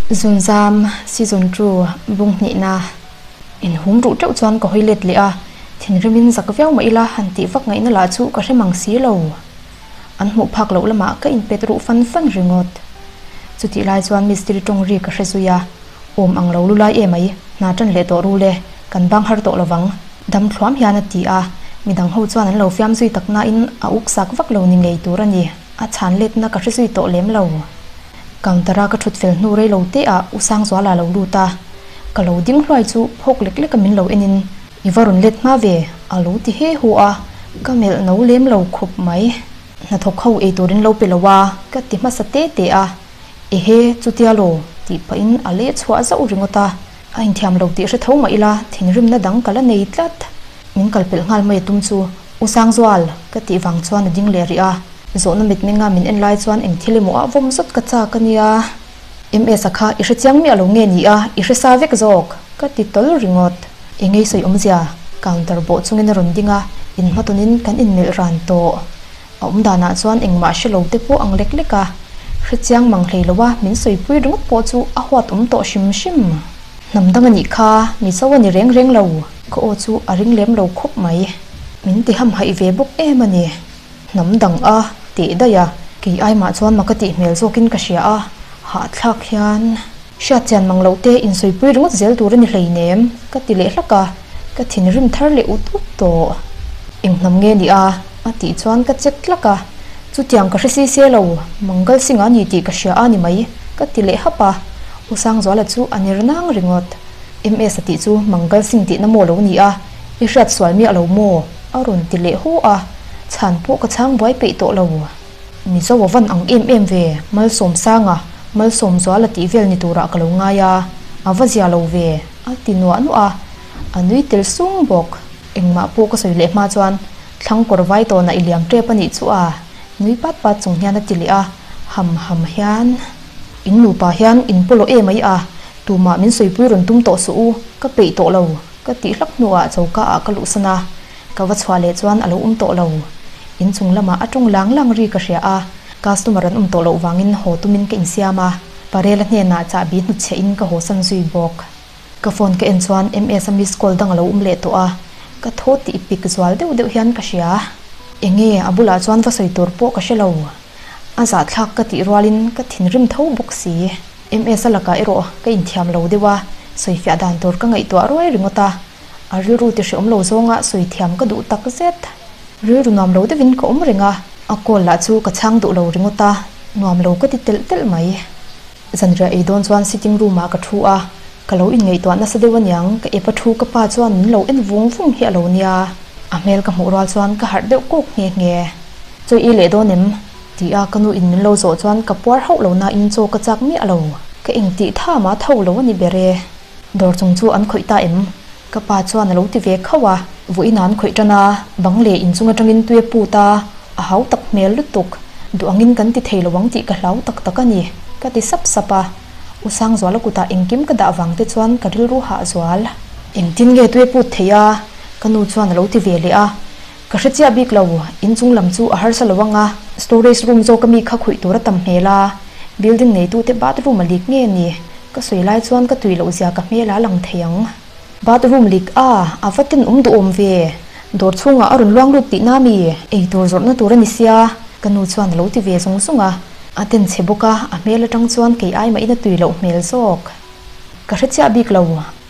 Zunzam Season 2 bung hnihna inhum ruh teuh chuan ka hawi let leh a, thinrimin zak viau mah ila han tih vak ngaihna lah chu ka hre mang si lo. An hmuh phak loh lamah ka inpet ruh fan fan ringawt. Chutih lai chuan mistiri tawng ri ka hre zui a, awm ang lo lu lai emai, hna tan leh tawh ru le, kan bang har tawh lovang. Dam thluam hian a ti a, midang ho chuan an lo fiam zui tak nain a uk sak vak lo ni ngei tur a ni, a chhan letna ka hre zui tawh lem lo. Counter a ka thut fel hnu rei lo te ah U Sangzuala lo lut a, ka lo ding hluai chu phawk lek lek a min lo en in, I va rawn let hma ve, a lo ti he hu a, ka melh no lem lo khup mai. Hnathawk ho ei turin lo pe lo a, ka ti hmasa te te a, Ehe, chutia law, tih pahin a leh chhuah zauh ringawt a. A inthiam lo tih hre tho mah ila, thinrimna dang ka la nei tlat. Min kal pelh nghal mai a tum chu, U Sangzual! ka tih vang chuan a ding leh rih a. Zawhna mitmenga min en lai chuan eng thil emaw ah vawm zawt ka chak a nia. MS-a kha i hre chiang miah lo nge ni a, i hre sa vek zawk! ka ti tawl ringawt. Engei sawi awmzia? Counter bawh chungin a rawn ding a, inhmatawnin kan inmelh ran tawh. A awm danah chuan engmah hre lo te pawh ang lek lek a, hre chiang mang hlei lo a, min sawipui ringawt pawh chu a huat awm tawh hrim hrim. Hnam dang a nih kha, Mizo a ni reng reng lo, ka aw chu a ring lem lo khawp mai. Min ti hamhaih ve bawk em a ni. Hnam dang a teh daih a, kei ai mah chuan mak a tih hmel zawkin ka hria a, hahthlak hian hriat chian mang loh te insawipui ringawt zel tur a ni hleinem ka ti leh hlak a, ka thinrim thar leh ut ut tawh. Eng hnam nge ni a? a tih chuan ka check tlak a, chutiang ka hre si se lo, Mangal Singh a ni tih ka hria a ni mai ka ti leh hap a, U Sangzuala chu a ner nang ringawt. MS a tih chu Mangal Singh tihna maw lo ni a, i hriat sual miah lo maw? A rawn ti leh hu a, chhan pawh ka chhang buai peih tawh lo. Mizo a van ang em em ve, Malsawmsanga, Malsawmzuala tih vel ni turah ka lo ngai a, a va zia lo ve, a ti nuah nuah a, a nui tel sung bawk. Engmah pawh ka sawi leh hma chuan thlang kawr vai tawnah i liam tep a nih chu a, nui pat pat chung hian a ti leh a, ham ham hian. In nupa hian in pawlawh em ai a, tumah min sawipui rawn tum tawh suh u, ka peih tawh lo. Ka tih hlak hnuah choka ah ka luhsan a, ka va chhuah leh chuan a lo awm tawh lo. Inchung lamah a tawng lang lang ri ka hria a, customer an awm tawh loh vangin haw tumin ka insiam a, Parela hnenah chahbi hnutchhiah in ka hawsan zui bawk. Ka phone ka en chuan MS a miss call dang a lo awm leh tawh a, ka thaw tih pik zual deuh deuh hian ka hria. Enge a bulah chuan va sawi tur pawh ka hre lo. A zahthlak ka tih rualin ka thinrim tho bawk si. MS a lakah erawh ka inthiam lo deuh a, sawifiah dan tur ka ngaihtuah ruai ringawt a, a rilru ti hreawm lo zawnga sawi thiam ka duh tak zet. Rilru nuam lo deuhin ka awm reng a, a call lah chu ka chhang duh lo ringawt a, nuam lo ka ti telh telh mai. Zanriah ei dawn chuan sitting room ah ka thu a, ka lo inngaihtuah nasa deuh aniang, ka ep a thu ka pa chuan min lo en vung vung hi a lo nia, a hmel ka hmuh rual chuan ka harh deuh kawk nghe nghe. Chawi i leh dawn em? Ti a ka nu in min lo zawh chuan ka puar hauh lo nain chaw ka chak miah lo. Ka engtih tha mah tho lo a ni ber e. Dawr chung chu an khawih ta em? Ka pa chuan a lo ti ve khauh a. Vawiin an khawih tan a, bang leh inchung atangin tui a put a, a hau tak hmel lutuk. Duh angin kan ti thei lo ang tih ka hlau tak tak a ni, ka ti sap sap a. U Sangzuala kutah engkim ka dah vang te chuan ka rilru hah zual. Engtin nge tui a put thei a? Ka nu chuan a lo ti ve leh a. Ka hre chiah bik lo, inchung lam chu a harsa lo ang a, storage room zawk ami kha khuih tur a tam hmel a, building neitute bathroom a leak nge ni? Ka sawi lai chuan ka tui loh zia ka hmel a lang thei ang. Bathroom leak a, a va ten awm duhawm ve. Dawr chhungah a rawn luang lut tihna mi? Eitur zawrhna tur a ni sia, ka nu chuan a lo ti ve zung zung a. A ten chhe bawk a, a hmel atang chuan kei ai mahin a tui loh hmel zawk. Ka hre chiah bik lo,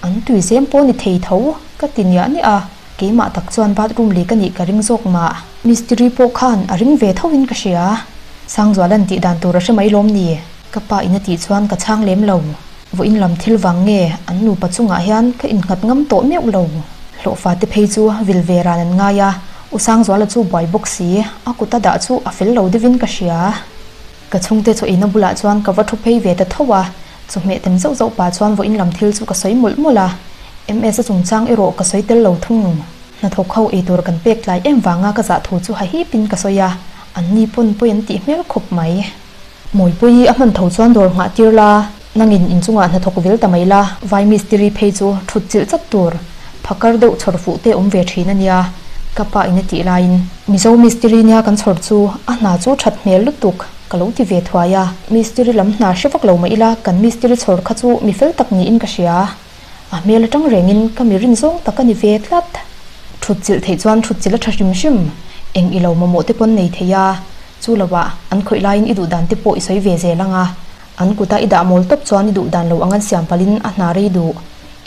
an tui zem pawh ni thei tho, ka ti niah niah a. Keimah tak chuan bathroom lei ka nih ka ring zawk mah. Mistiri pawh khan a ring ve tho in ka hria. Sangzuala'n tih dan tur a hre mai lawm ni? Ka pa in a tih chuan ka chhang lem lo. Vawiin lam thil vang nge an nupa chungah hian ka innghat ngam tawh meuh lo. Hlawhfa te phei chu vil ve ran an ngai a, U Sangzuala chu buai bawk si, a kut a dah chu a fel lo deuhin ka hria. Ka chhungte chaw eina bulah chuan ka va thu phei ve ta tho a, chawhmeh tem zauh zauh pah chuan vawiin lam thil chu ka sawi mawlh mawlh a, MS a chungchang erawh ka sawi tel lo thung. Hnathawk ho ei tur kan pek tlai em vanga ka zah thu chu hahipin ka sawi a, an ni pawn pawi an tih hmel khawp mai. Mawipui a hman tho chuan dawr nghah tir la, nangin inchungah hnathawk vil ta mai la, vai mistiri phei chu thut chilh chat tur, phakar deuh chhawr fuh te awm ve thin a nia, ka pa in a tih laiin. Mizo mistiri nia kan chhawr chu a hna chu that hmel lutuk. Ka lo ti ve thuai a. Mistiri lam hna hre vak lo mah ila kan mistiri chhawr kha chu mi fel tak niin ka hria. A hmel atang rengin ka mi rin zawng tak a ni ve tlat. Thut chilh theih chuan thut chilh a tha hrim hrim. Eng i lo mamawh te pawn nei thei a. Chu lovah an khawih laiin i duh dan te pawh i sawi ve zel ang a. An kuta i dah mawl tawp chuan i duh dan lo ang an siam palhin a hna rei duh.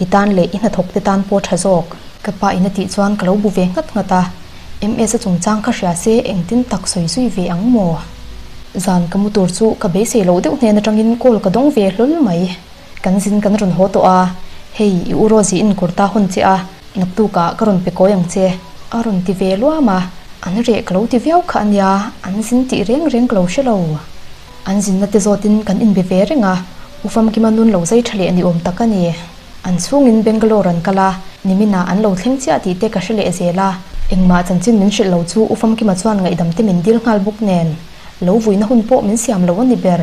I tan leh i hnathawk te tan pawh tha zawk. Ka pa in a tih chuan ka lo bu ve nghat nghat a. MS a chungchang kha hria se engtin tak sawi zui ve ang maw? Zan ka mu tur chu ka beisei loh deuh hnen atangin call ka dawng ve hlawl mai. Kan zin kan rawn haw tawh a, hei i u Rosie in kurta hawn che a, naktukah ka rawn pe kawi ang che. A rawn ti ve luam a, an reh ka lo ti viau kha a nia, an zin tih reng reng ka lo hre lo. An zinna te zawtin kan inbe ve reng a, U Famkima nun lo zai tha leh ni awm tak a ni. An chhungin Bangalore an kal a, niminah an lo thleng chiah tih te ka hre leh zel a. Engmah chanchin min hrilh lo chu U Famkima chuan ngaihdam te min dil nghal bawk nen, lo vuina hun pawh min siam lo a ni ber.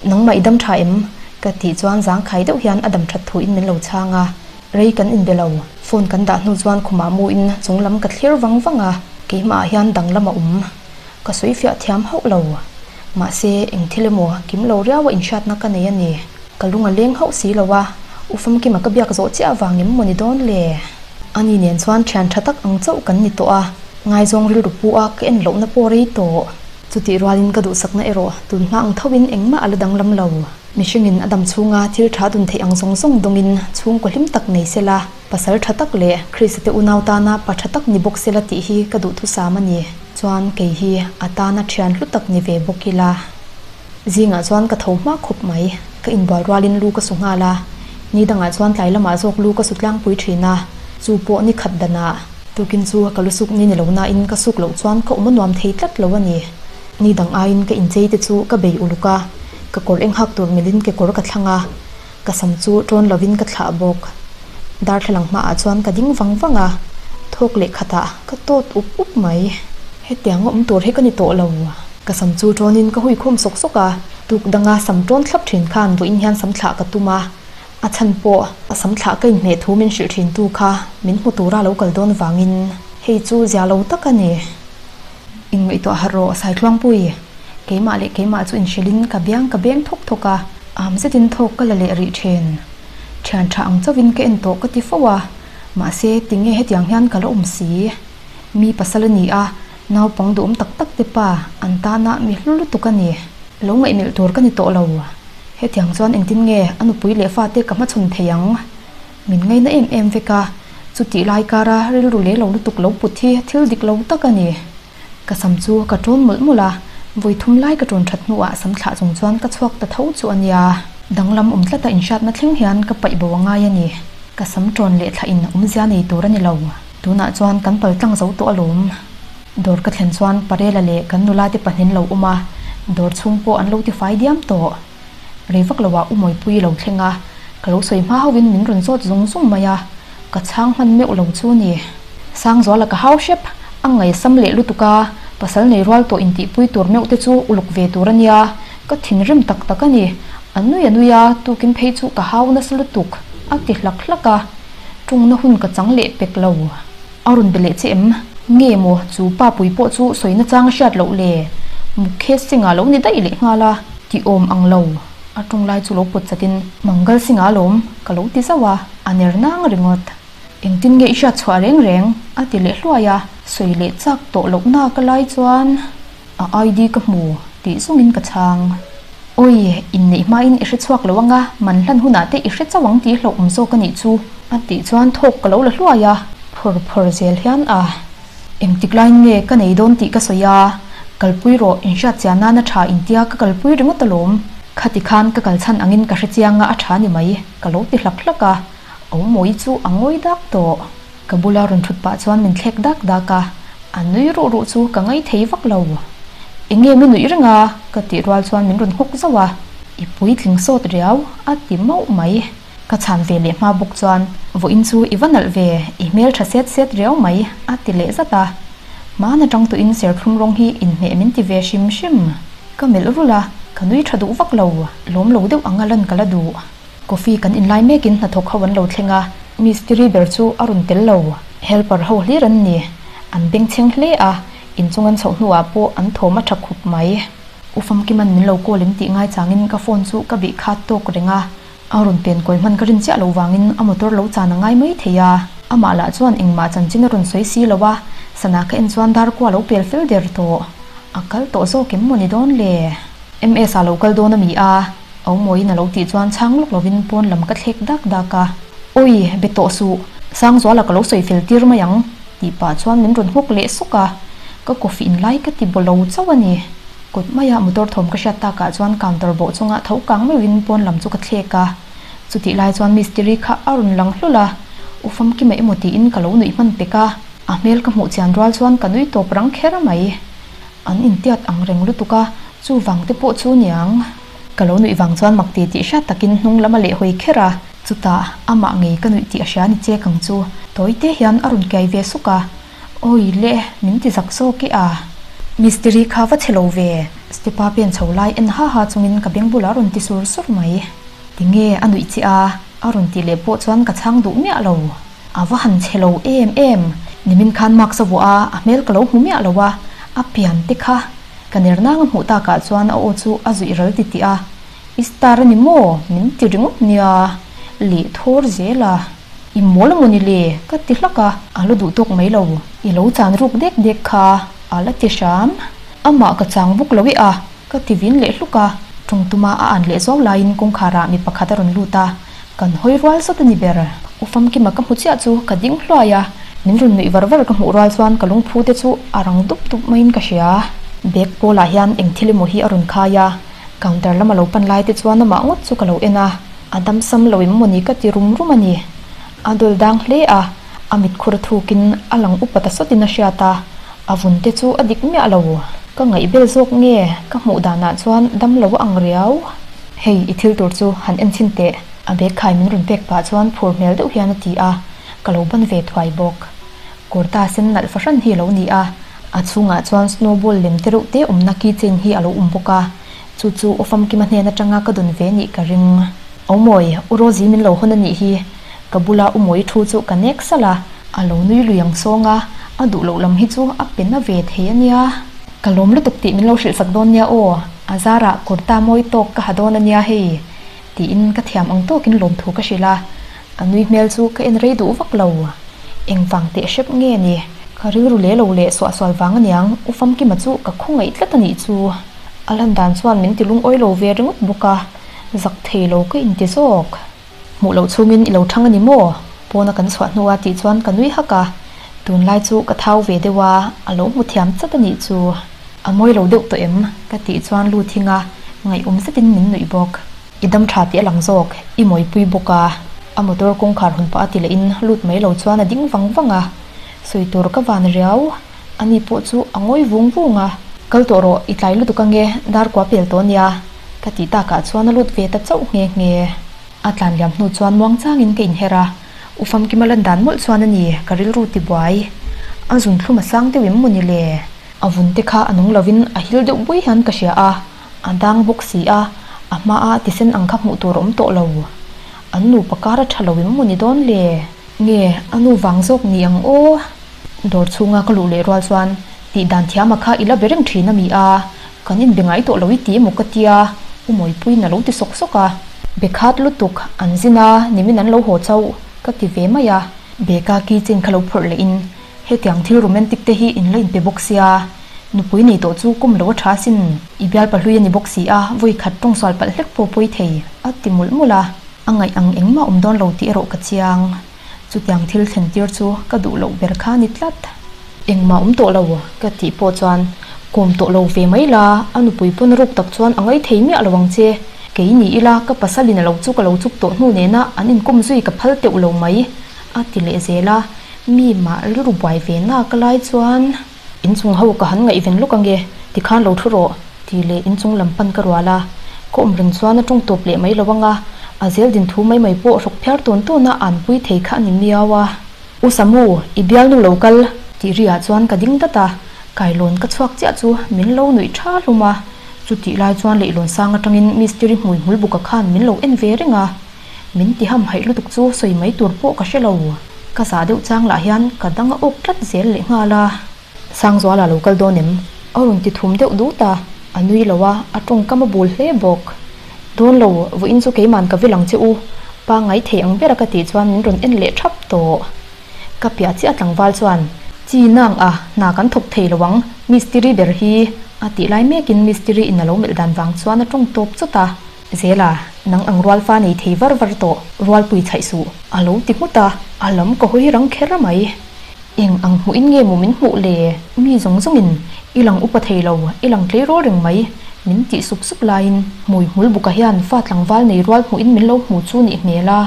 Nangmah i dam tha em? Ka tih chuan zangkhai deuh hian a dam that thuin min lo chhang a. Rei kan inbe lo, phone kan dah hnu chuan khumah muin chung lam ka thlir vang vang a, keimahah hian danglam a awm. Ka sawi fiah thiam hauh lo. Mahse, eng thil emaw kim lo riau a inhriatna ka nei a ni. Ka lung a leng hauh si lo a, U Famkima ka biak zawh chiah avang em maw ni dawn le? Ani nen chuan thian tha tak ang chauh kan ni tawh a, ngaizawng rilru pu a ka en lohna pawh rei tawh. Chutih rualin ka duhsakna erawh tun hma ang thoin engmah a la danglam lo. Mihringin a dam chhunga thil tha dun theih ang zawng zawng dawngin chhungkaw hlim tak nei sela, pasal tha tak leh Krista-te unau tana pa tha tak ni bawk sela tih hi ka duhthusam a ni. Chuan kei hi a tana thian hlu tak ni ve bawk ila. Zingah chuan ka tho hma khawp mai. Ka inbual rualin lu ka su nghal a, ni dangah chuan tlai lamah zawk lu ka su tlangpui thin a, chu pawh ni khat danah. Tukin chu ka lu suk ni ni lo nain ka suk loh chuan ka awm a nuam thei tlat lo a ni. Ni dang aiin ka inchei te chu ka bei uluk a, ka kawr eng hak tur milin kekawr ka thlang a, ka sam chu tawn lovin ka thlah bawk. Darthlalang hmaah chuan ka ding vang vang a, thawk leh khatah ka tawt up up mai. Hetiang a awm tur hi ka ni tawh lo. Ka sam chu tawnin ka hui khawm sawk sawk a, tuk danga sam tawn thlap thin khan vawiin hian sam thlah ka tum a, a chhan pawh a sam thlah ka inhmeh thu min hrilh thin tu kha min hmu tura lo kal dawn vangin hei chu zia lo tak a ni. Inngaihtuah harh rawh Saithluangpui, keimah leh keimah chu inhrilhin ka biang ka beng thawk thawk a, am zetin thawk ka la leh rih thin. Thian tha ang chauhin ka en tawh ka ti fo a, mahse tinge hetiang hian ka la awm si? Mi pasal a ni a, naupang duhawm tak tak te pa an tana mi hlu lutuk a ni. Lo ngaihmelh tur ka ni tawh lo. Hetiang chuan engtin nge a nupui leh fate ka hmachhawn thei ang? Min ngaina em em vek a, chutih lai kara rilru leh lo lutuk lo put hi thil dik lo tak a ni. Ka sam chu ka ṭawn mawlh mawlh a, vawi thum lai ka ṭawn ṭhat hnuah sam thlah chung chuan ka chhuak ta tho chu a nia. Danglam awm tlata inhriatna thleng hian ka paih bo a ngai a ni. Ka sam ṭawn leh thlah in awmzia nei tur a ni lo. Tunah chuan kan pal tlang zo tawh alawm. Dawr ka thlen chuan Parela leh kan nula te pahnin lo awm a, dawr chhung pawh an lo tifai diam tawh. Rei vak loah U Mawipui lo thleng a, ka lo sawi hma hauhin min rawn zawt zung zung mai a, ka chhang hman meuh lo chu ni. Sangzuala ka hau hrep, a ngaihsam leh lutuk a, pasal nei rual tawh intihpui tur meuh te chu uluk ve tur a nia, ka thinrim tak tak a ni. A nui a nui a, tukin phei chu ka hau nasa lutuk, a ti hlak hlak a, tungna hun ka chang leh pek lo. A rawn be leh che em? Nge maw chu pa pui pawh chu sawi nachang a hriat loh le? Mukhesh Singh-a lo ni daih leh nghal a, ti awm ang lo. A ṭawng lai chu lo pawt chatin, Mangal Singh-a alawm, ka lo ti zauh a, a ner nang ringawt. Engtin nge i hriat chhuah reng reng? a ti leh hluai a, sawi leh chak tawh loh nak a lai chuan a ID ka hmu tih zawngin ka chhang. Awi, inneih hmain i hre chhuak lo anga, man hlan hunah te i hre chauh ang tih hlauhawm zawk a nih chu. A tih chuan thawk ka lo la hluai a, phawr phawr zel hian a. Engtik laiin nge ka nei dawn tih ka sawi a, kalpui rawh, inhriat chian nana tha intia ka kalpui ringawt alawm. Khati khan ka kal chhan angin ka hre chiang a, a tha ni mai, ka lo ti hlak hlak a, Aumawi chu a ngawi dak tawh. Ka bula rawn thut pah chuan min thlek dak dak a, a nui ruh ruh chu ka ngai thei vak lo. Eng nge mi nuih reng a? ka tih rual chuan min rawn nghawk zauh a, I puitling sawt riau, a ti mauh mai. Ka chhan ve leh hma bawk chuan, Vawiin chu i va nalh ve, i hmel tha set set riau mai, a ti leh zat a. Hmana tang tuin serthlum rawng hi inhmeh min ti ve hrim hrim. Ka melh rulh a, ka nui tha duh vak lo, lawm lo deuh anga lan ka la duh. Coffee kan inlai mekin hnathawk ho an lo thleng a, mistiri ber chu a rawn tel lo. Helper ho hlir an ni. An bengchheng hle a, inchung an chhoh hnuah pawh an thawm a tha khup mai. U Famkima'n min lo call em tih ngaichangin ka phone chu ka bih khat tawk reng a, a rawn pen kawi hman ka rin chiah loh vangin a motor lo chan a ngai mai thei a, amah lah chuan engmah chanchin a rawn sawi si lo a, sana ka en chuan dar kua lo pel fel der tawh. A kal tawh zawk em maw ni dawn le? MS a lo kal dawn a mi a, Aumawiin a lo tih chuan chhang lawk lovin pawn lam ka thlek dak dak a. Awi, be tawh suh, Sangzuala ka lo sawi fel tir mai ang, tih pah chuan min rawn nghawk leh sawk a, ka coffee in lai ka ti baw lo chauh a ni. Kawt maia motor thawm ka hriat takah chuan counter bawh chunga tho kang meuhin pawn lam chu ka thlek a, chutih lai chuan mistiri kha a rawn lang hlul a, U Famkima emaw tiin ka lo nuih hman pek a, a hmel ka hmuh chian rual chuan ka nui tawp rang kher mai. An intiat ang reng lutuk a, chuvang te pawh chu niang. Ka lo nuih vang chuan mak ti tih hriat takin hnung lam a lehhawi kher a. Chutah, amah ngei ka nuih tih a hria ni chek ang chu, tawi te hian a rawn kiai ve suk a. Awi le, min ti zak zawk i a. Mistiri kha va chhe lo ve, Stepa pen chho lai en ha ha chungin ka beng bulah a rawn ti sur sur mai. Tinge a nuih che a, a rawn tih leh pawh chuan ka chhang duh miah lo. A va han chhe lo em em, nimin khan mask a vuah a, a hmel ka lo hmu miah lo a, a pian te kha. Ka ner nang a hmuh takah chuan a aw chu a zuih ral ti tih a. I star a ni maw? Min ti ringawt nia. Leh thawr zel a. I mawl a maw ni le? Ka ti hlak a. A la duh tawk mai lo. I lo chan ruk dek dek kha. A la ti hram. Amah ka chang buk lo i a. Ka ti vin leh hluk a. Tawng tuma a an leh zuau laiin kawngkharah mi pakhat a rawn lut a. Kan hawi rual zat a ni ber. U Famkima ka hmu chiah chu ka ding hluai a. Min rawn nuih var var ka hmuh rual chuan ka lungphu te chu a rang dup dup maiin ka hria. Bag pawlah hian eng thil emaw hi a rawn khai a. Counter lama lo pan lai te chuan amah ngawt chu ka lo en a, a dam sam lo em mawni ka ti rum rum a ni. A dawl dang hle a, a mit khur thukin a lang upa ta sawtin a hriat a, a vun te chu a dik miah lo. Ka ngaihbel zawk nge ka hmuh danah chuan dam lo a ang riau. Hei i thil tur chu han en chhin teh. A bag khai min rawn pek pah chuan phur hmel deuh hian a ti a, ka lo ban ve thuai bawk. Kurta sen nalh fahran hi a lo ni a, a chhungah chuan snowball lem te reuh te awmna keychain hi a lo awm bawk a, chu chu U Famkima hnen atanga ka dawn ve nih ka ring. Au Mawi, U Rosie min lo hawn a nih hi, ka bula U Mawi thu chu ka nek salh a, a lo nui lui ang sawng a, a duh loh lam hi chu a pe na ve thei a nia. Ka lawm lutuk tih min lo hrilh sak dawn nia aw, a zarah kurta mawi tawk ka ha dawn a nia hei, tiin ka thiam ang tawkin lawmthu ka hrilh a, a nui hmel chu ka en rei duh vak lo. Engvang teh hrep nge ni? Ka rilru leh lo leh suahsual vang aniang, U Famkima chu ka khawngaih tlat a nih chu. A lan dan chuan min ti lungawi lo ve ringawt bawk a, zak thei lo ka inti zawk. Hmuh loh chhungin i lo thang a ni maw? Pawna kan chhuah hnua tih chuan ka nui hak a, tunlai chu ka thau ve deuh a, a lo hmu thiam chat a nih chu. A mawi lo deuh tawh em? Ka tih chuan lu thing a, ngaihawm zetin min nuih bawk. I dam tha tih a lang zawk, i mawipui bawk a. A motor kawngkhar hawn pah a ti lehin lut mai lo chuan a ding vang vang a. Sawi tur ka van riau, ani pawh chu a ngawi vung vung a. Kal tawh rawh, i tlai lutuk ange, dar kua pel tawh ania, ka tih takah chuan a lut ve ta chauh nghe nghe. A tlan liam hnu chuan muangchangin ka inher a. U Famkima lan dan mawlh chuan a ni, ka rilru tibuai. A zunthlum a sang deuh em maw ni le? A vun te kha a nung lovin a hil deuh bui hian ka hria a, a dang bawk si a, a hmaa tisen ang kha hmuh tur a awm tawh lo. An nupa kar a tha lo em maw ni dawn le? Nge, a nu vang zawk ni ang aw? Dawr chhunga ka luh leh rual chuan tih dan thiama kha i la be reng thin a mi a, kan inbe ngai tawh lo i ti emaw ka tia, U Mawipuiin a lo ti sawk sawk a. Be khat lutuk, an zin a, nimin an lo haw chauh, ka ti ve mai a. Beka keychain kha lo phawrh lehin Hetiang thil romantic te hi in la inpe bawk sia, nupui nei tawh chu kum lo a tha sin, i bialpa hlui a ni bawk si a, vawi khat tawng sual palh hlek pawh pawi thei, a ti mulh mulh a. A ngaih ang engmah awm dawn lo tih erawh ka chiang. Chutiang thil thlen tir chu ka duh loh ber kha a ni tlat. Engmah awm tawh lo ka tih pawh chuan kawm tawh lo ve mai la, a nupui pawn ruk tak chuan a ngaih thei miah lo ang che. Kei ni ila ka pasal in a lo chu ka lo chuk tawh hnu nena an inkawm zui ka phal teuh lo mai, a ti leh zel a. Mi mah rilru buai ve nak lai chuan inchung ho ka han ngaihven lawk ange, tikhan lo thu rawh tih leh inchung lam pan ka rual a. Ka awm reng chuan a tawng tawp leh mai lo anga, a zel din thu mai mai pawh hruk phiar tawn tawn a an pui thei kha a ni miau a. U Samu, i bialnu lo kal tih ri ah chuan ka ding dat a, kailawn ka chhuak chiah chu min lo nuih tha hlum a. Chutih lai chuan leihlawn sang atangin mistiri hmui hmul buka khan min lo en ve reng a. Min ti ham haih lutuk chu sawi mai tur pawh ka hre lo. Ka zah deuh chang lah hian ka dang a awk tlat zel leh nghal a. Sangzuala lo kal dawn em? A rawn ti thum deuh dut a. A nui lo a, a tawngkam a bul hle bawk. Dawn lo, vawiin chu keiman ka vil ang che u, pangngai thei ang bera ka tih chuan min rawn en leh thap tawh. Ka piah chiah tlangval chuan, Chi nang a, hna kan thawk thei lo ang, mistiri ber hi, a tih lai mekin mistiri in a lo melh dan vang chuan a tawng tawp chawt a. Zela, nang ang rual fa nei thei var var tawh, rualpui chhaih suh, a lo ti nghut a, a lam ka hawi rang kher mai. Eng ang hmuhin nge maw min hmuh le? Mi zawng zawngin, I lang upa thei lo, i lang tleirawl reng mai, min tih sup sup laiin hmui hmul buka hian fa tlangval nei rual hmuhin min lo hmu chu nih hmel a.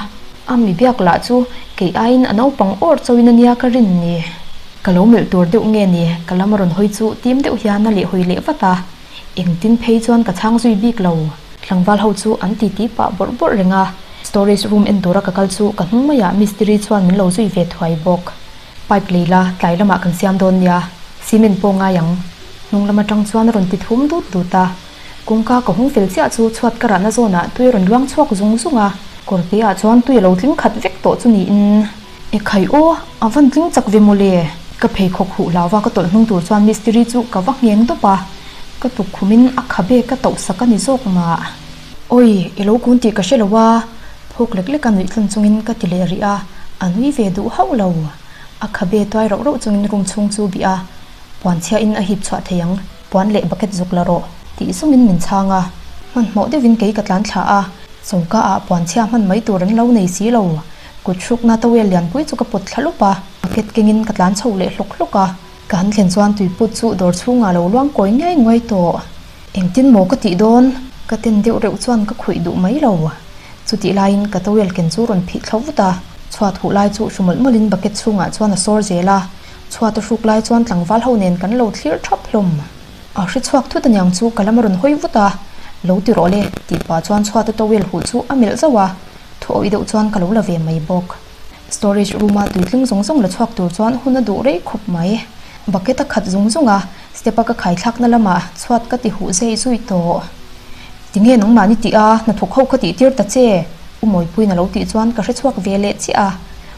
A mi biak lah chu kei aiin a naupang awr chauhin a nia ka rin ni. Ka lo melh tur deuh nge ni, ka lam a rawn hawi chu tim deuh hian a lehhawi leh vat a. Engtin phei chuan ka chhang zui bik lo. Tlangval ho chu an titi pah bawrh bawrh reng a, storage room en tura ka kal chu ka hnung maiah mistiri chuan min lo zui ve thuai bawk. Pipe lei la, tlai lamah kan siam dawn nia, cement pawh ngai ang. Hnung lam atang chuan a rawn ti thum dut dut a. Kawngka ka hung fel chiah chu chhuat ka rahna zawnah tui a rawn luang chhuak zung zung a, kawrte ah chuan tui a lo tling khat vek tawh chu niin. Ekhai aw, a van tling chak ve mawle. Ka pheikhawk huh hlauva ka tawlh hnung tur chuan mistiri chu ka va ngheng dawp a, ka tukkhumin a khabe ka tauh sak a ni zawk mah. Awi, i lo kun tih ka hre lo a, phawk lek lek a nuih tlun chungin ka ti leh rih a, a nui ve duh hauh lo. A khabe tuai rauh rauh chungin room chhung chu bih a, puan chhiahin a hip chhuah thei ang. Puan leh bucket zuk la rawh tih zungin min chhang a, hmanhmawh deuhin kei ka tlan thla a, choka ah puan chhia hman mai tur an lo nei si lo. Kut hrukna towel lianpui chu ka pawt thla lawp a, bucket kengin ka tlan chho leh hlawk hlawk a. Ka han thlen chuan tuiput chu dawr chhungah lo luang kawi ngiai nguai tawh. Engtin maw ka tih dawn? Ka ten deuh reuh chuan ka khawih duh mai lo. Chutih laiin ka towel ken chu rawn phih thla vut a, chhuat huh lai chu hru mawlh mawlhin bucket chhungah chuan a sawr zel a. Chhuat a hruk lai chuan tlangval ho nen kan lo thlir thap hlawm. A hre chhuak thut aniang chu ka lam a rawn hawi vut a, Lo ti rawh le, tih pah chuan chhuat a towel huh chu a melh zauh a, thu awih deuh chuan ka lo la ve mai bawk. Storage room a tuitling zawng zawng la chhuak tur chuan hun a duh rei khawp mai. Bucket a khat zung zung a, step a ka khaithlakna lamah chhuat ka ti huh zei zui tawh. Tinge nangmahni tih a, hnathawk ho kha tih tir ta che? U Mawipuiin a lo tih chuan ka hre chhuak ve leh chiah a,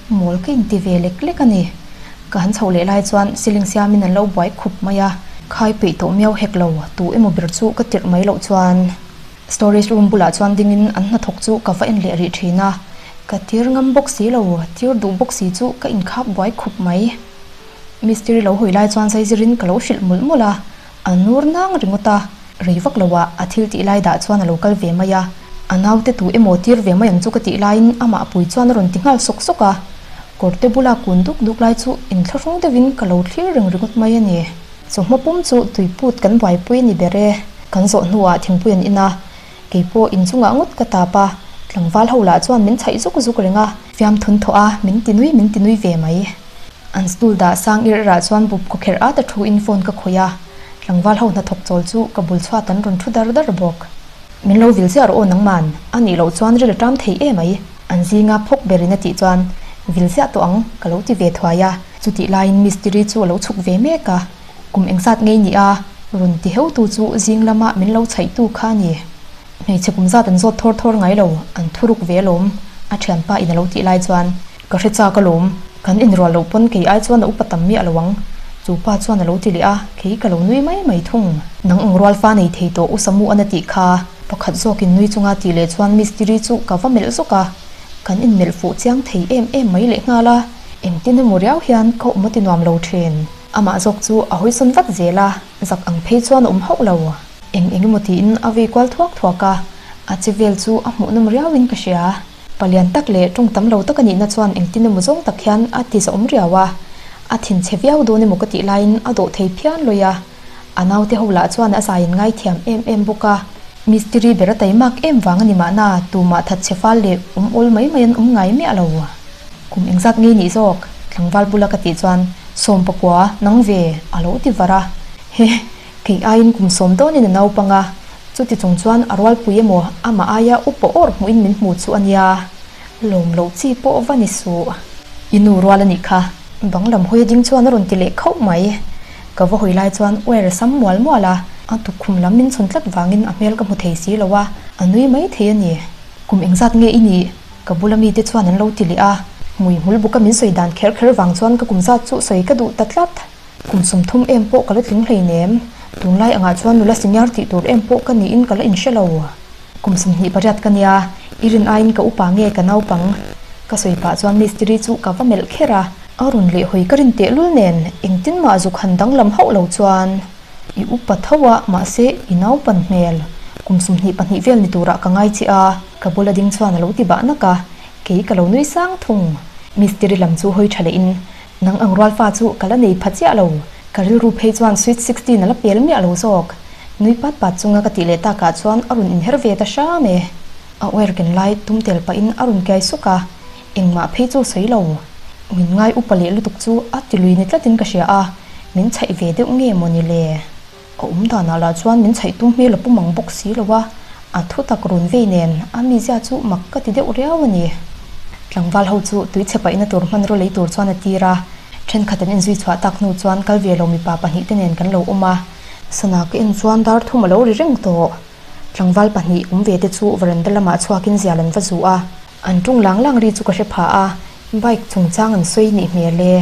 mawl ka inti ve lek lek a ni. Ka han chhoh leh lai chuan ceiling siamin an lo buai khup mai a, khai peih tawh miau hek lo, tu emaw ber chu ka tirh mai loh chuan storage room bulah chuan dingin an hnathawk chu ka va en leh rih thin a, ka tir ngam bawk si lo, tir duh bawk si chu ka inkhap buai khup mai. Mistiri lo hawi lai chuan zaizirin ka lo hrilh mawlh mawlh a, a nur nang ringawt a, rei vak lo ah a thil tih lai dah chuan a lo kal ve mai a, a naute tu emaw tir ve mai ang chu ka tih laiin amah pui chuan a rawn ti nghal sawk sawk a, kawrte bula kun duk duk lai chu inthlahrung deuhin ka lo thlir reng ringawt mai a ni. Chawhma pum chu tuiput kan buaipui a ni ber e, kan zawh hnuah thingpui an in a, keipawh inchungah ngawt ka tap a, tlangval ho lah chuan min chhaih zuk zuk reng a, fiamthun thawh a min ti nui min ti nui ve mai. An stool dah sang irh rah chuan bup khawkherh at a thu in phone ka khawih a, tlangval ho hnathawk chawl chu ka bul chhuat an rawn thu dar dar bawk. Min lo vil ziah rawh aw nangman, a nih loh chuan ril a ṭam thei em mai. An zinga phawk berin a tih chuan vil ziah tawh ang ka lo ti ve thuai a, chutih laiin mistiri chu a lo chhuk ve mek a, kum engzat ngei ni a rawn ti heutu chu zing lama min lo chhaihtu kha a ni. Hmeichhe kum zat an zawt thawr thawr ngai lo, an thuruk ve alawm, a thianpa in a lo tih lai chuan, Ka hre chak alawm, kan inrual loh pawn kei ai chuan a upa tam miah lo ang, chu pa chuan a lo ti leh a, kei ka lo nui mai mai thung. Nang ang rual fa nei thei tawh u Samu an a tih kha, pakhat zawkin nui chunga tih leh chuan mistiri chu ka va melh zawk a, kan inmelh fuh chiang thei em em mai leh nghal a, engtin emaw riau hian ka awm a ti nuam lo thin. Amah zawk chu a hawisawn vat zel a, zak ang phei chuan a awm hauh lo. Eng eng emaw tiin a vei kual thuak thuak a, a che vel chu a hmuhnawm riauin ka hria. Palian tak leh tawng tam lo tak a nihna chuan engtin emaw zawng tak hian a ti zahawm riau a, a thinchhe viau dawn emaw ka tih laiin a dawh thei phian lawih a. A naute ho lah chuan a zaiin ngaithiam em em bawk a, mistiri ber a taimak em vang a ni mahna tumah thatchhe fal leh awm awl mai mai an awm ngai miah lo. Kum engzat ngei nih zawk? Tlangval bula ka tih chuan Sawmpakua, nang ve, a lo ti var a. He. Kei aiin kum sawm dawnin a naupang a, chuti chung chuan a rualpui emaw amah aia upa awr hmuhin min hmu chu a nia, lawm loh chi pawh va ni suh. I nu rual a nih kha. Bang lam hawi a ding chuan a rawn ti leh khauh mai. Ka va hawi lai chuan wire a sam mual mual a, a tukkhum lam min chhawn tlat vangin a hmel ka hmu thei si lo a, a nui mai thei a ni. Kum engzat nge i nih? Ka bula mite chuan an lo ti leh a, hmui hmul buka min sawi dan kher kher vang chuan ka kum zat chu sawi ka duh ta tlat. Kum 30 em pawh ka la tling hleinem. Tunlai angah chuan nula senior tih tur em pawh ka niin ka la inhre lo. Kum 28 ka nia, i rin aiin ka upa nge ka naupang? Ka sawi pah chuan mistiri chu ka va melh kher a, a rawn lehhawi ka rin tehlul nen engtin mah zuk han danglam hauh lo chuan i upa tho a, mahse i naupan hmel. Kum 22 vel ni turah ka ngai che a, ka bula ding chuan a lo ti bah nak a, kei ka lo nui sang thung. Mistiri lam chu hawi tha lehin Nang ang rual fa chu ka la nei pha chiah lo, ka rilru phei chuan sweet 16 a la pel miah lo zawk. Nui pat pat chunga ka tih leh takah chuan a rawn inher ve ta hram e. A uair ken lai tum tel pahin a rawn kiai suk a, engmah phei chu sawi lo. Min ngai upa leh lutuk chu a ti lui ni tlatin ka hria a, min chhaih ve deuh nge maw ni le? A awm danah lah chuan min chhaih tum hmel a pu mang bawk si lo a, a thu tak rawn vei nen a mizia chu mak ka ti deuh riau a ni. Tlangval ho chu tui chhe paihna tur hmanraw lei tur chuan a tir a, thenkhat an inzui chhuah tak hnu chuan kal ve lo mipa pahnihte nen kan lo awm a. Sana ka en chuan dar thum a lo ri reng tawh. Tlangval pahnih awm ve te chu veranda lamah chhuakin zial an va zu a. An tung lang lang ri chu ka hre pha a, bike chungchang an sawi nih hmel e.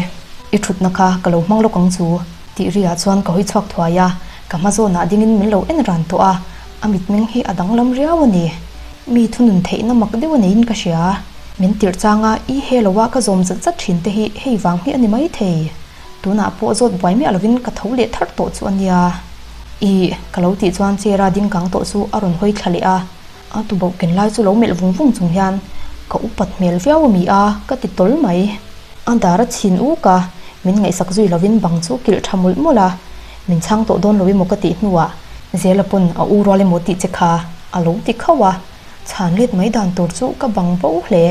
I thutna kha ka lo hmang lawk ang chu tih ri ah chuan ka hawi chhuak thuai a, ka hma zawnah dingin min lo en ran tawh a, a mitmeng hi a danglam riau a ni. Mi thunun theihna mak deuh a neiin ka hria. Min tirh changa i he lo a ka zawm zat zat thin te hi hei vang hi a ni maithei. Tunah pawh zawt buai miah lovin ka tho leh tharh tawh chu a nia. Ih, ka lo tih chuan chair a ding kang tawh chu a rawn hawi thla leh a. A tuboh ken lai chu lo melh vung vung chung hian ka upat hmel viau a mi a, ka ti tawl mai. A dar a chhin uk a, min ngaihsak zui lovin bang chu kilh tha mawlh mawlh a, min chhang tawh dawn lo emaw ka tih hnuah Zela pawn a u rual emaw tih che kha a lo ti khauh a, chhan let mai dan tur chu ka bang bo hle.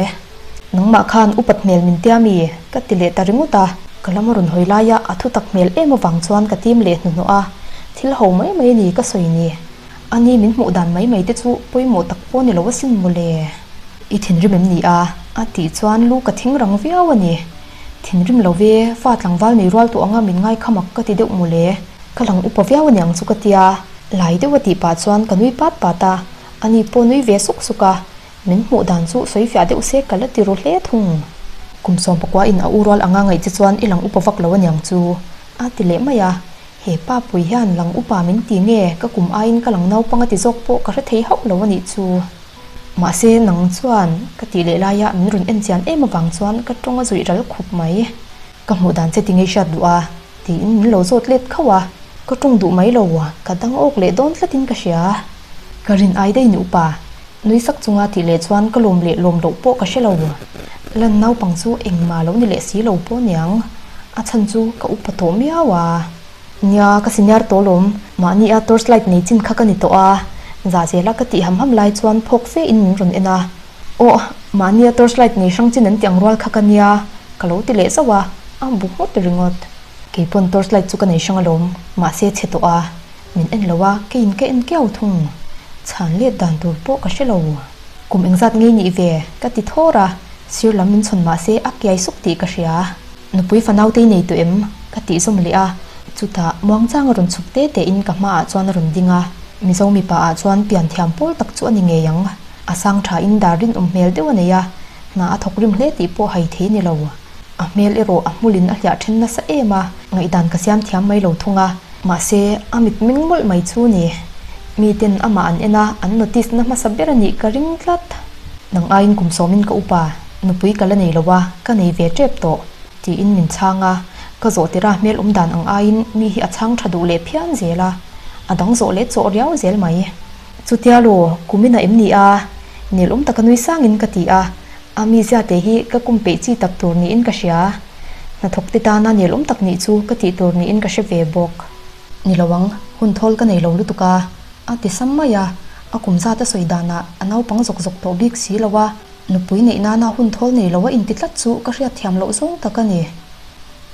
Nangmah khan upat hmel min tia mi? ka ti leh ta ringawt a, ka lam a rawn hawi laia a thutak hmel em avang chuan ka tim leh hnuhnawh a, thil ho mai mai a ni ka sawi ni. A ni min hmuh dan mai mai te chu pawimawh tak pawh ni lo asin mawle. I thinrim em ni a? A tih chuan lu ka thing rang viau a ni. Thinrim lo ve, fa tlangval nei rual tawh anga min ngai kha mak ka ti deuh mawle. Ka lang upa viau a niang chu ka tia. Lai deuh a tih pah chuan ka nui pat pat a, a ni pawh nui ve suk suk a. Min hmuh dan chu sawi fiah deuh se ka la ti ru hle thung. Kum 19 in a u rual anga ngaih che chuan i lang upa vak lo a niang chu a ti leh mai a. He pa pui hian lang upa min ti nge ka kum aiin ka lang naupang a ti zawk pawh ka hre thei hauh lo a nih chu. Mahse nang chuan ka tih leh laia min rawn en chian em avang chuan ka tawng a zuih ral khup mai. Ka hmuh dan che ti ngei hriat duh a tiin min lo zawt let khauh a. Ka tawng duh mai lo a, ka dang awk leh dawn tlatin ka hria. Ka rin ai daih ni upa, nui sak chunga tih leh chuan ka lawm leh lawm loh pawh ka hre lo. Lan naupang chu engmah lo ni leh si lo pawh niang, a chhan chu ka upa tawh miau a. Nia, ka senior tawh lawm, mahni a torch light nei chin kha ka ni tawh a, zah zela ka tih ham ham lai chuan phawk fe in min rawn en a. Aw, mahni a torch light nei hrang chin an ti ang rual kha ka nia, ka lo ti leh zauh a, a bu nghut ringawt. Kei pawn torch light chu ka nei hrang alawm, mahse chhe tawh a, min en lo a, keiin ka en kiau thung. Chhan let dan tur pawh ka hre lo. Kum engzat ngei nih ve? ka ti thawr a, sir lam min chhawn mahse a kiai suk tih ka hria. Nupui fanautei nei tawh em? ka tih zawm leh a, chutah muangchang a rawn chhuk te tein ka hmaah chuan a rawn ding a, Mizo mipa ah chuan pian thiam pawl tak chu a ni ngei ang. A sang thain dar rinawm hmel deuh a nei a, hna a thawk rim hle tih pawh hai thei ni lo. A hmel erawh a hmulin a hliah then nasa em a, ngaihdan ka siam thiam mai lo thung a, mahse a mit meng mawlh mai chu ni. Miten amah an en a, an notice na hmasa ber a nih ka ring tlat. Nang aiin kum sawmin ka upa, nupui ka la nei lo a, ka nei ve tep tawh, tiin min chhang a, ka zawh tirh a hmel awm dan ang aiin mi hi a chhang tha duh leh phian zel a, a dang zawh leh chawh riau zel mai. Chutia law, kumina em ni a? Nelawm taka nui sangin ka ti a. A mizia te hi ka kum peih chi tak tur niin ka hria. Hnathawk te tana nelawm tak nih chu ka tih tur niin ka hre ve bawk. Ni lo ang, hun thawl ka nei lo lutuk a, a ti sam mai a. A kum zat a sawi danah a naupang zawk zawk tawh bik si lo a, nupui neih nana hun thawl nei lo a inti tlat chu ka hriat thiam loh zawng tak a ni.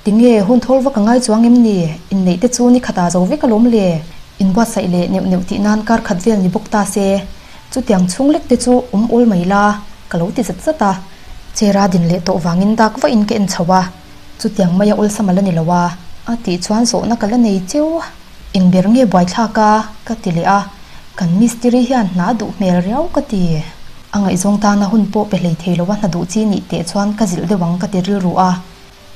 Tinge hun thawl vak a ngai chuang em ni? Inneih te chu ni khatah zo vek alawm le. Inbuatsaih leh neuh neuh tih nan kar khat vel ni bawk ta se. Chutiang chhung lek te chu awm awl mai la, ka lo ti zat zat a. Chair-a din leh tawh vangin dak vahin ka en chho a, chutiang maia awlsam a la ni lo a, a tih chuan zawhna ka la nei cheu. Eng ber nge buaithlak a? ka ti leh a, kan mistiri hian hna duh hmel riau ka ti. A ngaihzawng tana hun pawh pe hlei thei lo a hna duh chi nih teh chuan ka zilh deuh ang ka ti rilru a,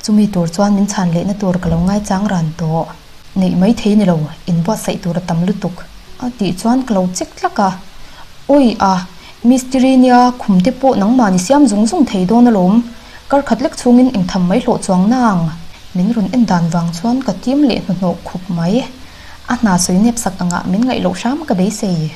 chumi tur chuan min chhan lehna tur ka lo ngaichang ran tawh. Neih mai thei ni lo, inbuatsaih tur a tam lutuk a tih chuan ka lo chek tlak a. Awi a, mistiri nia khum te pawh nangmahni siam zung zung thei dawn alawm, kar khat lek chhungin engtham mai hlawh chuang nang. Min rawn en dan vang chuan ka tim leh hnuhnawh khup mai. A hna sawi nep sak angah min ngaih loh hram ka beisei.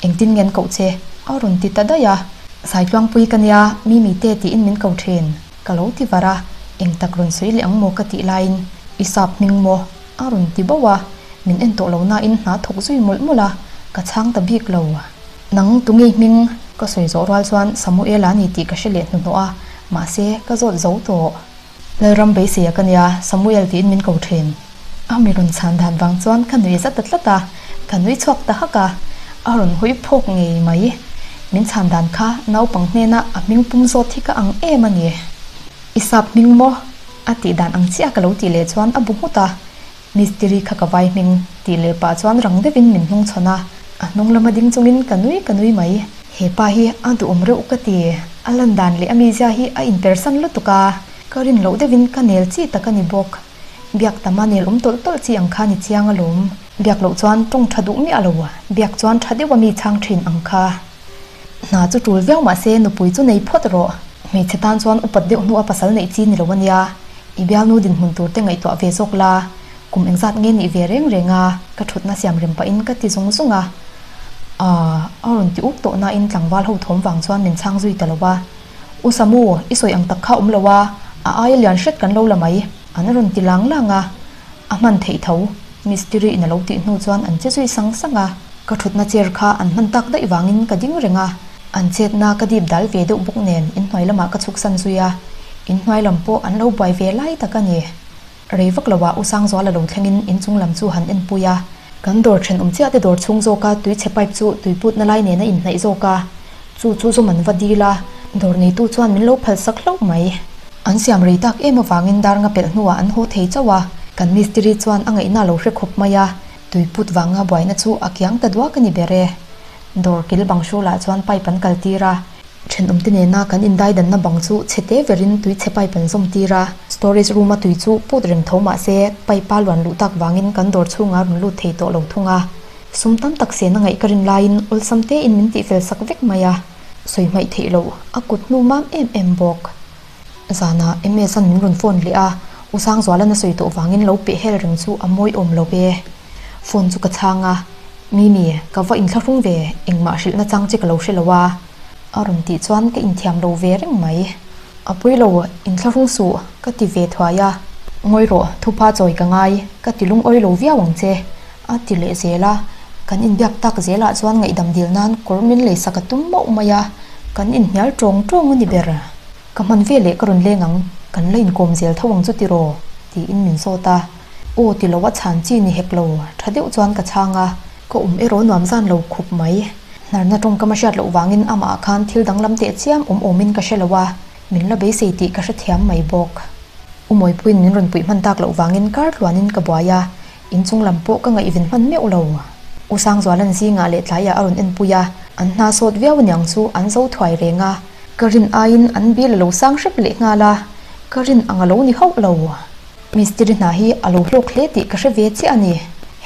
Engtin nge an koh che? A rawn ti ta daih a. Saitluangpui ka nia, Mimi te tiin min ko thin. Ka lo ti var a, eng tak rawn sawi leh ang maw ka tih laiin i sap hming maw? A rawn ti bauh a, min en tawh lo nain hna thawk zui mawlh mawlh a, ka chhang ta bik lo. Nang tunge hming? Ka sawi zawh rual chuan Samuel a ni tih ka hre leh hnuhnawh a, mahse ka zawt zo tawh. Lalram beiseia ka nia, Samuel tiin min ko thin. A mi rawn chhan dan vang chuan ka nui za ta tlat a, ka nui chhuak ta hak a, a rawn hawi phawk ngei mai. Min chhan dan kha naupang hnena a hming pum zawt hi ka ang em a ni. I sap hming maw? A tih dan ang chiah ka lo tih leh chuan a bu nghut a, Mistiri kha ka vai hming tih leh pah chuan rang deuhin min hnung chhawn a, a hnung lama ding chungin ka nui ka nui mai. He pa hi a duhawm reuh ka ti, a lan dan leh a mizia hi a inpersan lutuk a, ka rin loh deuhin ka nel chi tak a ni bawk. Biak tam a nel awm tawlh tawlh chi ang kha ni chiang alawm. Biak loh chuan tawng tha duh miah lo, biak chuan tha deuh a mi chhang thin ang kha. Hna chu tul viau mah se nupui chu nei phawt rawh. Hmeichhe tan chuan upat deuh hnu a pasal neih chi ni lo a nia. I bialnu dinhmun tur te ngaihtuah ve zawk la, kum engzat nge nih ve reng reng a, ka thutna siam rem pahin ka ti zung zung a. Aaa, a rawn ti uk tawh nain tlangval ho thawm vang chuan min chhang zui ta lo a. U Samu, i sawi ang tak kha awm lo a, a aia lian hret kan lo la mai, an rawn ti lang lang a. A hman theih tho, Mistiri in a lo tih hnu chuan an che zui sang sang a. Ka thutna chair kha an hman tak daih vangin ka ding reng a. An chetna ka dip dal ve deuh bawk nen inhnuai lamah ka chhuksan zui a, inhnuai lam pawh an lo buai ve lai tak a ni. Rei vak loah U Sangzuala lo thlengin inchung lam chu han enpui a. Kan dawr thenawm chiah te dawr chhung zawka tuichhe pipe chu tuiputna lai nen a inhnaih zawk a, chu chu zawm an va dil a, dawr neitu chuan min lo phalsak hlauh mai. An siam rei tak em avangin dar nga pelh hnuah an haw thei chauh a, kan mistiri chuan a ngaihna lo hre khawp mai a, tuiput vanga buaina chu a kiang ta duak a ni ber e. Dawr kil bang hrulah chuan pipe an kal tir a, thenawmte nena kan indaidanna bang chu chhe te verin tui chhe pipe an zawm tir a, storage room a tui chu put reng tho mah se pipe a luan luh tak vangin kan dawr chhungah rawn lut thei tawh lo thung a, sum tam tak sen a ngaih ka rin laiin awlsam tein min tihfel sak vek mai a, sawi hmaih theih loh a kut hnu mam em em bawk. Zanah MS-a'n min rawn phone leh a, U Sangzuala'n a sawi tawh vangin lo peh hel reng chu a mawi awm lo e. Phone chu ka chhang a, Mimi, ka va inthlahrung ve, engmah hrilhna chang che ka lo hre lo a. A rawn tih chuan ka inthiam lo ve reng mai. A pawi lo, inthlahrung suh, ka ti ve thuai a. Ngawi rawh, thupha chawi ka ngai, ka ti lungawi lo viau ang che, a ti leh zel a. Kan inbiak tak zelah chuan ngaihdam dil nan kawr min leisak a tum mauh mai a, kan inhnial tawng tawng a ni ber. Ka hman ve leh ka rawn leng ang, kan la inkawm zel tho ang chu tiraw? tiin min zawt a. Aw ti lo a chhan chi ni hek lo, tha deuh chuan ka chhang a, ka awm erawh nuam zan lo khup mai. Hnarna tawngkam a hriat loh vangin amah khan thil danglam teh chiam awm awmin ka hre lo a, min la beisei tih ka hrethiam mai bawk. U Mawipuiin min rawn puih hman tak loh vangin kar tluanin ka buai a, inchung lam pawh ka ngaihven hman meuh lo. U Sangzuala'n zingah leh tlaiah a rawn enpui a, an hna sawt viau aniang chu an zo thuai reng a, ka rin aiin an bil a lo sang hrep leh nghal a, ka rin ang a lo ni hauh lo. Mistiri hna hi a lo hlawk hle tih ka hre ve chiah a ni.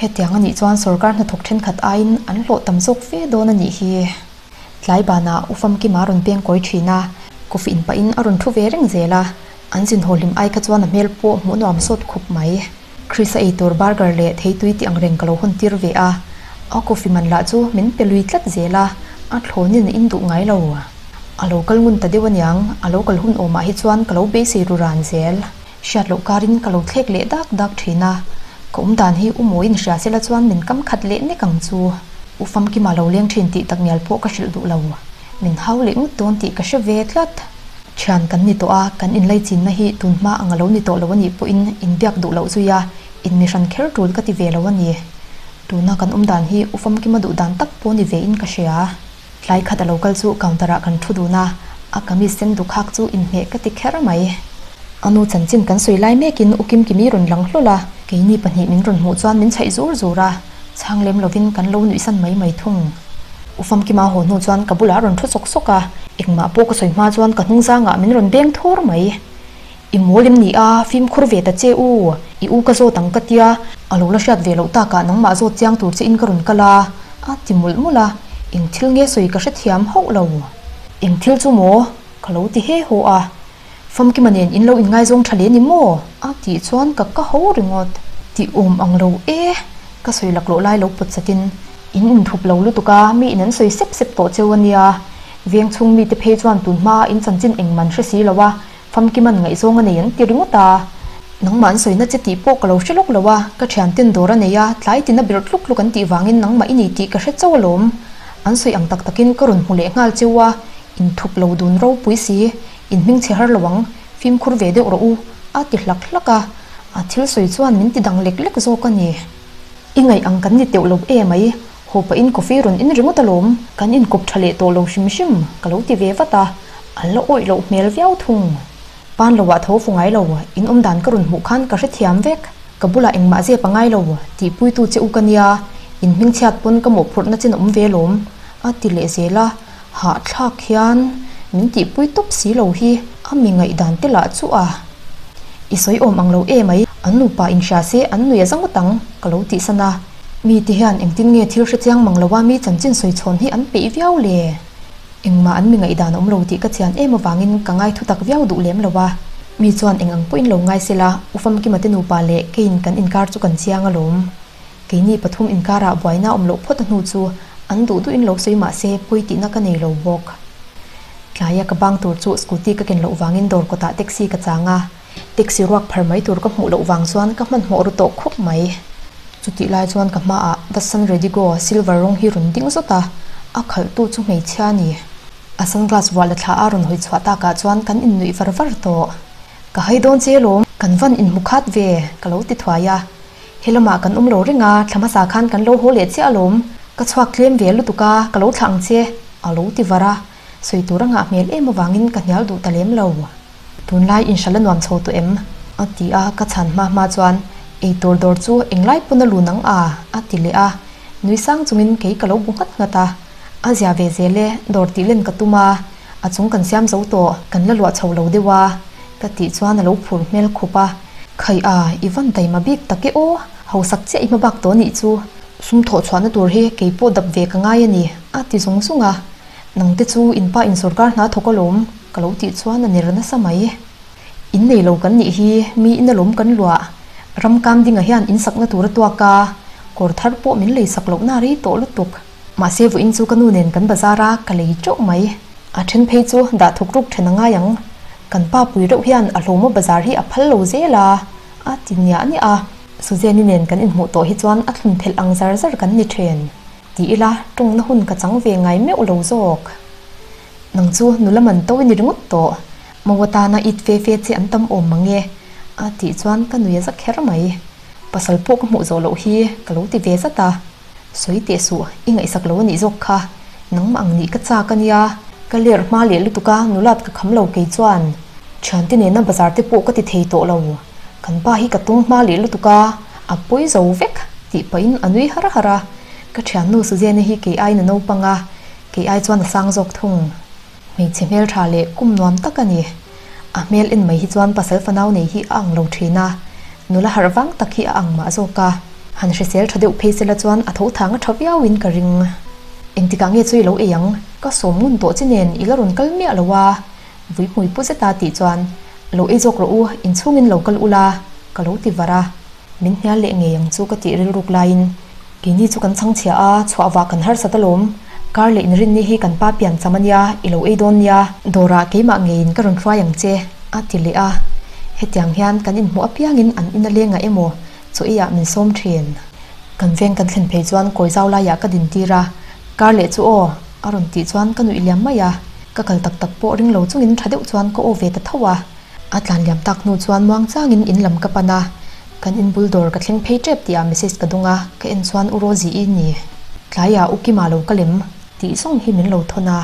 Hetiang a nih chuan sorkar hnathawk thenkhat aiin an hlawh tam zawk fe dawn a nih hi. Tlai banah U Famkima rawn peng kawi thin a, coffee in pahin a rawn thu ve reng zel a, an zin haw hlim ai kha chuan a hmel pawh hmuh nuam sawt khup mai. Chris a eitur burger leh theitui tih ang reng ka lo hawn tir ve a, a coffee man lah chu min pe lui tlat zel a, a thlawnin a in duh ngai lo. A lo kal ngun ta deuh aniang, a lo kal hun awmah hi chuan ka lo beisei ru ran zel. Hriat loh karin ka lo thlek leh dak dak thin a, ka awm dan hi U Mawiin hria sela chuan min kam khat leh nek ang chu. U Famkima lo leng thin tih tak ngial pawh ka hrilh duh lo. Min hau leh ngawt dawn tih ka hre ve tlat. Thian kan ni tawh a, kan inlaichinna hi tun hma ang a lo ni tawh lo a nih pawhin inbiak duh loh zui a, inmihran kher tul ka ti ve lo a ni. Tuna kan awm dan hi U Famkima duh dan tak pawh ni vein ka hria. Tlai khat a lo kal chu counter ah kan thu dun a, a kamis sen duk hak chu inhmeh ka ti kher mai. A nu chanchin kan sawi lai mekin U Kimkimi rawn lang hlawl a, keini pahnih min rawn hmuh chuan min chhaih zur zur a, chhang lem lovin kan lo nuihsan mai mai thung. U Famkima haw hnu chuan ka bulah a rawn thu sawk sawk a, engmah pawh ka sawi hma chuan ka hnung zangah min rawn beng thur mai. I mawl em ni a, fimkhur ve ta che u, i u ka zawt ang ka tia, a lo la hriat ve loh takah nangmah zawt chiang tur che in ka rawn kal a, a ti mawlh mawlh a, eng thil nge sawi ka hrethiam hauh lo. Eng thil chu maw? Ka lo ti he haw a, Famkima nen in lo inngaizawng tha leh ni maw? A tih chuan ka ka ho ringawt. Tih awm ang lo e, ka sawi laklawh lai lo pawt chatin in inthup lo lutuk a, mi in an sawi sep sep tawh cheu a nia. Veng chhung mite phei chuan tun hma in chanchin engman hre si lo a, Famkima'n ngaihzawng a nei an ti ringawt a. Nangmah an sawina che tih pawh ka lo hre lawk lo a, ka thianten dawr a nei a, tlai tina birh tluk tluk an tih vangin nangmah i ni tih ka hre chauh alawm. An sawi ang tak takin ka rawn hmu leh nghal cheu a, inthup lo dun ropui si, in hming chhe har lo ang, fimkhur ve deuh rawh u, a ti hlak hlak a, a thil sawi chuan min ti dang lek lek zawk a ni. I ngaih ang kan ni teuh lo e mai, haw pahin coffee rawn in ringawt alawm, kan inkawp tha leh tawh lo hrim hrim, ka lo ti ve vat a, a la awih loh hmel viau thung. Pan lo ah tho fu ngai lo, in awm dan ka rawn hmuh khan ka hrethiam vek, ka bulah engmah zep a ngai lo, tihpuitu che u ka nia, in hmingchhiat pawn ka mawhphurhna chin a awm ve alawm, a ti leh zel a. Hahthlak hian min tihpui tawp si lo hi a mi ngaihdan te lah chu a i sawi awm ang lo e mai, an nupa inhria se an nui a za ngawt ang ka lo tih san a, mite hian engtin nge thil hre chiang mang loa mi chanchin sawi chhawn hi an peih viau le? Engmah an mi ngaihdan a awm lo tih ka chian em avangin ka ngai thutak viau duh lem lo a, mi chuan eng ang pawhin lo ngai sela U Famkima te nupa leh keiin kan inkar chu kan chiang alawm. Keini pathum inkarah buaina awm loh phawt a hnu chu an duh duhin lo sawi mah se pawi tihna ka nei lo bawk. Tlaia ka bang tur chu scooty ka ken loh vangin dawr kawtah taxi ka chang a, taxi ruak phar mai tur ka hmuh loh vang chuan ka hmanhmawh ru tawh khawp mai. Chutih lai chuan ka hmaah Datsun Redigo silver rawng hi rawn ding zawt a, a khalhtu chu hmeichhia a ni. A sunglass vuah la thla a rawn hawi chhuah takah chuan kan innuih var var tawh. Ka hai dawn che lawm, kan van inhmu khat ve, ka lo ti thuai a. He lamah kan awm lo reng a, thla hmasa khan kan lo haw leh chiah alawm. Ka chhuak tlem ve lutuk a, ka lo thlah ang che, a lo ti var a. Sawi tur a ngah hmel em avangin ka hnial duh ta lem lo. Tunlai inhralh a nuam chho tawh em? A ti a, ka chhan hma hma chuan eitur dawr chu englai pawn a lu nang a? a ti leh a. Nui sang chungin kei ka lo bu nghat nghat a. A zia ve zel e, dawr tih len ka tum a, a chung kan siam zo tawh, kan la luah chho lo deuh a, ka tih chuan a lo phur hmel khup a. Khai a, i van taima bik tak e aw, hausak chiah i hma bak tawh nih chu, sum thawh chhuahna tur hi kei pawh dap ve ka ngai a ni, a ti zung zung a. Nang te chu in pa in sawrkar hna thawk alawm, ka lo tih chuan a ner nasa mai. In nei lo kan nih hi, mi in alawm kan luah. Ram kam dingah hian in sakna tur a tuak a, kawr thar pawh min lei sak lohna rei tawh lutuk. Mahse vawiin chu ka nu nen kan bazar a, ka lei teuh mai. A then phei chu dah thuk ruk then a ngai ang. Kan pa pui reuh hian a hlawma bazar hi a phal lo zel a, a ti niah niah a. Suzanne-i nen kan inhmuh tawh hi chuan a thlun phelh ang zar zar kan ni then. Ti ila, tawngna hun ka chang ve ngai meuh lo zawk. Nang chu nula man to i ni ringawt tawh. Maw atana it fe fe che an tam awm mang e, a tih chuan ka nui a za kher mai. Pasal pawh ka hmuh zawh loh hi ka lo ti ve zat a. Sawi teh suh, i ngaihsak lo a nih zawk kha. Nangmah ang nih ka chak a nia. Ka ler hma leh lutuk a, nulat ka kham lo kei chuan. Thiante nena bazar te pawh ka ti thei tawh lo. Kan pa hi ka tung hma leh lutuk a, a pawi zo vek, tih pahin a nui har har a. Ka thiannu Suzanne hi kei aiin a naupang a, kei ai chuan a sang zawk thung. Hmeichhe hmeltha leh kum nuam tak a ni. A hmel en mai hi chuan pasal fanau nei hi a ang lo thin a, nula harh vang tak hi a ang mah zawk a. Han hrisel tha deuh phei sela chuan a tho thang a tha viauin ka ring. Engtikah nge chu i lo ei ang? Ka sawm ngun tawh chi nen i la rawn kal miah lo a, vuihmui pu zeta tih chuan, Lo ei zawk rawh u, inchhungin lo kal ula, ka lo ti var a. Min hnial leh ngei ang chu ka tih rilruk laiin keini chu kan chhang chhia a, chhuah vah kan harsat alawm. Kar leh inrinni hi kan pa pian cham ania, i lo ei dawn nia. Dawrah keimah ngeiin ka rawn hruai ang che, a ti leh a. Hetiang hian kan inhmuh apiangin an in a lengah emaw chaw eiah min sawm thin. Kan veng kan thlen phei chuan kawi zau laiah ka din tir a, kar leh chu aw, a rawn tih chuan ka nuih liam mai a. Ka kal tak tak pawh ring lo chungin tha deuh chuan ka aw ve ta tho a. A tlan liam tak hnu chuan muang changin in lam ka pan a, kan in bul dawr ka thleng phei tep tihah message ka dawng a, ka en chuan U Rosie i ni. Tlaiah U Kima lo ka lem tih zawng hi min lo thawn a.